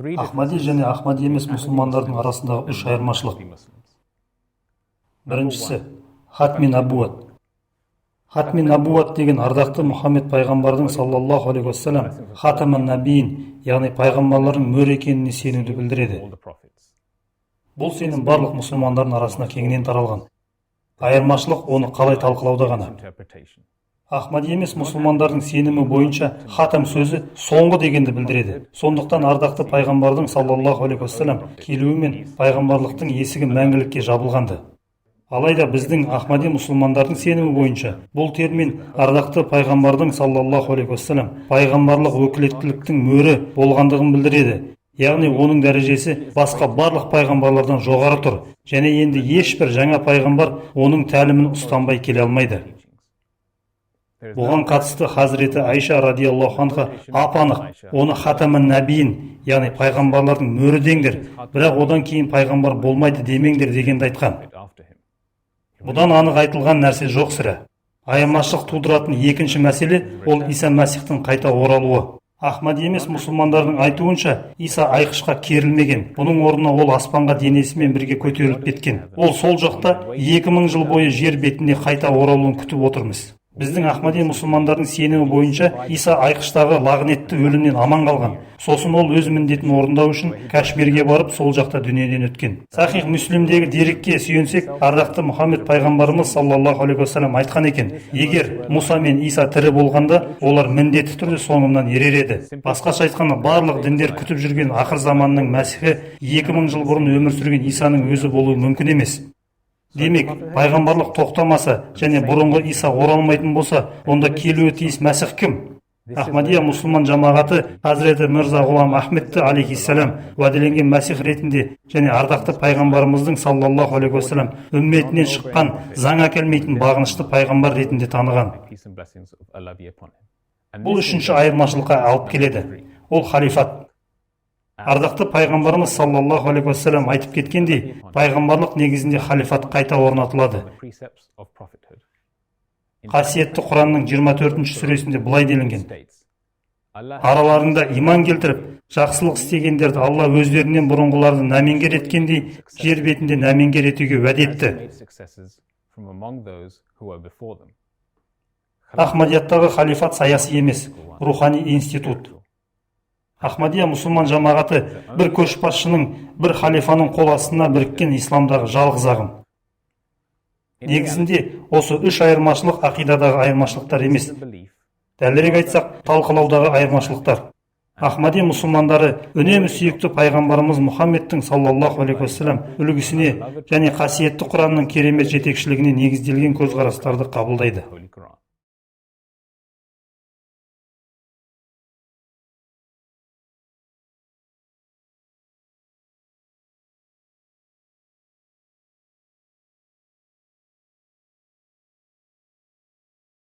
Ахмади және ахмади емес мұсылмандардың арасындағы үш айырмашылық. Біріншісі – хатми набуат. Хатми набуат деген ардақты Мұхаммед пайғамбардың, саллаллаху алейхи уассалам, хатаман набиин, яғни пайғамбарлардың мөрі екеніне сенуді білдіреді. Бұл сенім барлық мұсылмандардың арасында кеңінен таралған. Айырмашылық оны қалай талқылауда ғана. Ахмади емес мұсылмандардың сенімі бойынша, хатам сөзі соңғы дегенді білдіреді. Сондықтан ардақты пайғамбардың, саллаллаху алейхи уассалам, келуімен пайғамбарлықтың есігі мәңгілікке жабылғанды. Алайда біздің ахмади мұсылмандардың сенімі бойынша, бұл термин ардақты пайғамбардың, саллаллаху алейхи уассалам, пайғамбарлық өкілеттіліктің мөрі болғандығын білдіреді, яғни оның дәрежесі басқа барлық пайғамбарлардан жоғары тұр және енді ешбір жаңа пайғамбар оның тәлімін ұстанбай келе алмайды. Бұған қатысты хазіреті Айша радиаллаху анха ап анық оны хатаман нәбиин, яғни пайғамбарлардың мөрі деңдер, бірақ одан кейін пайғамбар болмайды демеңдер дегенді айтқан. Бұдан анық айтылған нәрсе жоқ сірә. Айырмашылық тудыратын екінші мәселе – ол Иса Мәсіхтің қайта оралуы. Ахмади емес мұсылмандардың айтуынша, Иса айқышқа керілмеген, бұның орнына ол аспанға денесімен бірге көтеріліп кеткен. Ол сол жақта 2000 жыл бойы жер бетіне қайта оралуын күтіп отырмыз. Біздің ахмади мұсылмандардың сенімі бойынша, Иса айқыштағы лағнетті өлімнен аман қалған. Сосын ол өз міндетін орындау үшін Кашмирге барып, сол жақта дүниеден өткен. Сахих Мүслимдегі дерекке сүйенсек, ардақты Мұхаммед пайғамбарымыз, саллаллаху алейхи уассалам, айтқан екен: «Егер Мұса мен Иса тірі болғанда, олар міндетті түрде соңымнан ерер еді». Басқаша айтқанда, барлық діндер күтіп жүрген ақыр заманның мәсіхі 2000 жыл бұрын өмір сүрген Исаның өзі болуы мүмкін емес. Демек, пайғамбарлық тоқтамаса және бұрынғы Иса оралмайтын болса, онда келуі тиіс мәсіх кім? Ахмадия мұсылман жамағаты хазіреті Мирза Ғұлам Ахмедті, алейхиссалам, уәделенген мәсіх ретінде және ардақты пайғамбарымыздың, саллаллаху алейхи уассалам, үмметінен шыққан заң әкелмейтін бағынышты пайғамбар ретінде таныған. Бұл үшінші айырмашылыққа алып келеді, ол – халифат. Ардақты пайғамбарымыз, саллаллаху алейхи уассалам, айтып кеткендей, пайғамбарлық негізінде халифат қайта орнатылады. Қасиетті Құранның 24 сүресінде былай делінген: «Араларында иман келтіріп, жақсылық істегендерді Алла өздерінен бұрынғыларды нәмеңгер еткендей, жер бетінде нәмеңгер етуге уәде етті». Ахмадияттағы халифат саяси емес, рухани институт. Ахмадия мұсылман жамағаты бір көшбасшының, бір халифаның қол астына біріккен исламдағы жалғыз ағым. Негізінде осы үш айырмашылық ақидадағы айырмашылықтар емес, дәлірек айтсақ, талқылаудағы айырмашылықтар. Ахмади мұсылмандары үнемі сүйікті пайғамбарымыз Мұхаммедтің, саллаллаху алейхи уассалам, үлгісіне және қасиетті Құранның керемет жетекшілігіне негізделген көзқарастарды қабылдайды.